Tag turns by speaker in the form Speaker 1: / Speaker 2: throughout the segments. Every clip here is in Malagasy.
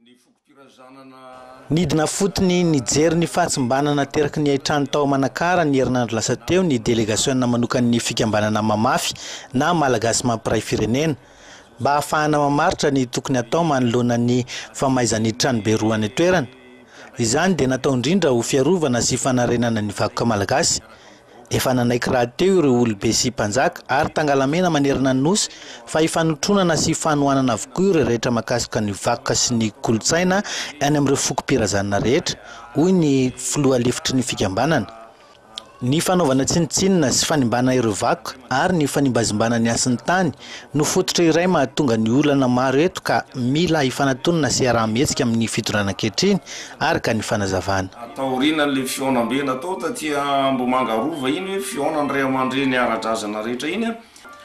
Speaker 1: Ny fokom-pirazanana.
Speaker 2: Nidina fotony nijery ny fahatsimbana nateraky ny haintrano tao Manakara ny herinandro lasa teo ny delegasiona manokan'ny fikambanana Mamafy na Malagasy Mampiray Firenena mba hahafahana mamaritra ny tokony hatao manoloana ny famaizan'ny tranobe roa any an-toerana. Izany dia natao indrindra ho fiarovana sy fanarenana ny vakoka malagasy. Efa nanaiky rahateo ireo olobe sy mpanjaka ary tangalamena manerana ny Nosy fa hifanotronana sy hifanohanana avokoa ireo rehetra mahakasika ny vakoka sy ny kolontsaina any amin'ireo fokom-pirazanana rehetra, hoy ny filoha lefitry ny fikambanana. Ny fanaovana tsinontsinona sy fanimbana ireo vakoka ary ny fanimbazimbana ny hasin'ny tany no fototra iray mahatonga ny olana maro eto ka mila hifanatonana sy iaraha-mihetsika amin'ny fitondrana ankehitriny, araka ny fanazavana.
Speaker 1: Taorianan'ilay fihaonambe natao taty Ambohimanga Rova iny hoe fihaonan'ny ray aman-dreny ara-drazana rehetra iny,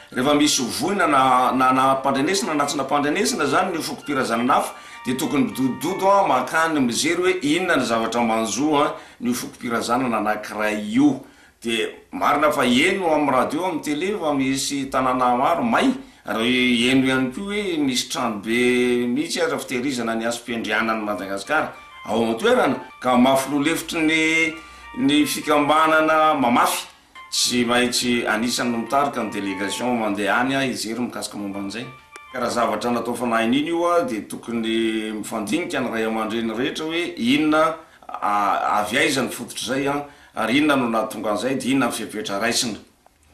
Speaker 1: rehefa misy voina na na nampandrenesina na tsy nampandrenesina izany ny fokom-pirazanana hafa dia tokony midodododo mankany mijery hoe inona ny zavatra manjo ny fokom-pirazanana anankiray io dia marina fa heno amin'ny radio amin'ny tele fa misy tanàna maro may ary heno ihany koa hoe misy tranobe mihitsy aza fitehirizana ny hasim-piandrianan'i Madagasikara ao an-toerana ka maha filoha lefitry ny ny fikambanana mamafy Tsy maintsy anisan'ny mitarika ny délégation mandeha any aho hijery mikasika momba an'izay. Ka raha zavatra natao fanahin'iny io dia tokony mifandinika ny ray aman-dreny rehetra hoe inona avy aiza ny fototr'izay ary inona no nahatonga an'izay dia inona ny fepetra raisina.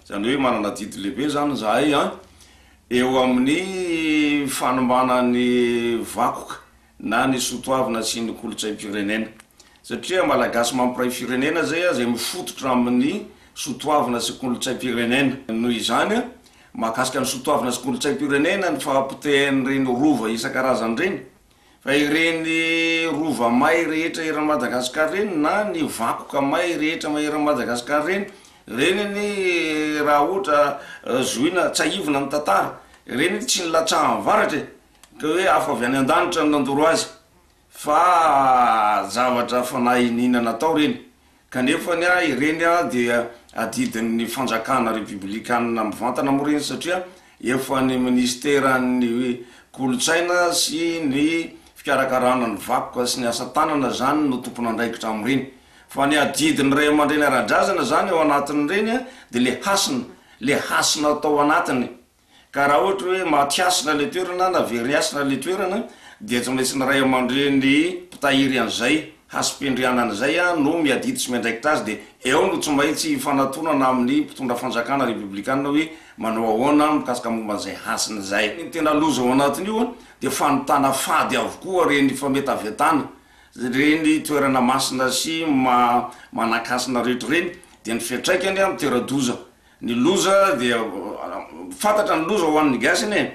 Speaker 1: Izany hoe manana adidy lehibe izany izahay eo amin'ny fanombana ny vakoka na ny sotoavina sy ny kolontsaim-pirenena. Satria Malagasy mampiray firenena izay izay mifototra amin'ny sotoavina sy kolontsaim-pirenena. Noho izany, mahakasika ny sotoavina sy kolontsaim-pirenena ny fahapotehan'ireny rova isan-karazany ireny. Fa ireny rova may rehetra eran'i Madagasikara ireny na ny vakoka may rehetra eran'i Madagasikara ireny, ireny anie raha ohatra zohina, tsahivina ny tantara, ireny tsy nilatsahan'ny varatra e! Ka hoe afo avy any an-danitra no nandoro azy, fa zavatra fanahy iniana natao ireny. Kanefa ny ahy ireny dia adidin'ny fanjakana repiblikanina mivantana moa ireny satria efa ny minisiteran'ny kolontsaina sy ny fikarakarana ny vakoka sy ny asa tanana izany no tompon'andraikitra amin'ireny. Fa ny adidin'ny ray aman-dreny ara-drazana izany ao anatin'ireny dia le hasina, le hasina atao anatiny. Ka raha ohatra hoe maty hasina ilay toerana na very hasina ilay toerana dia tsy maintsy ny ray aman-dreny mpitahiry an'izay hasim-piandrianana izay no miadidy sy miandraikitra azy dia eo no tsy maintsy hifanatonana amin'ny mpitondra fanjakana repoblikanina hoe manao ahoana mikasika momba an'izay hasina izay. Ny tena loza ao anatin'io dia fanotana fady avokoa ireny fametavetana ireny toerana masina sy manan-kasina rehetra ireny dia ny fiantraikany mitera-doza. Ny loza dia fantatra ny loza ho an'ny gasy anie e!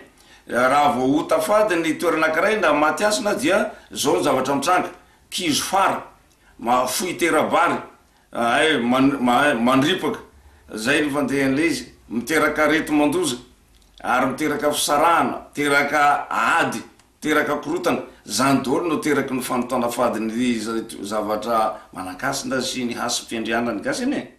Speaker 1: Raha vao ota fady ny toerana ankiray na maty hasina dia zao ny zavatra mitranga, kizo fara, mahafoy tera-bary, hay mandripaka, zay ny fandehan'ilay izy, miteraka areti-mandoza ary miteraka fisarahana, miteraka ady, miteraka korotana, zany daholo no ateraky ny fanotana fady ny zavatra manan-kasina sy ny hasim-piandrianan'ny gasy anie e!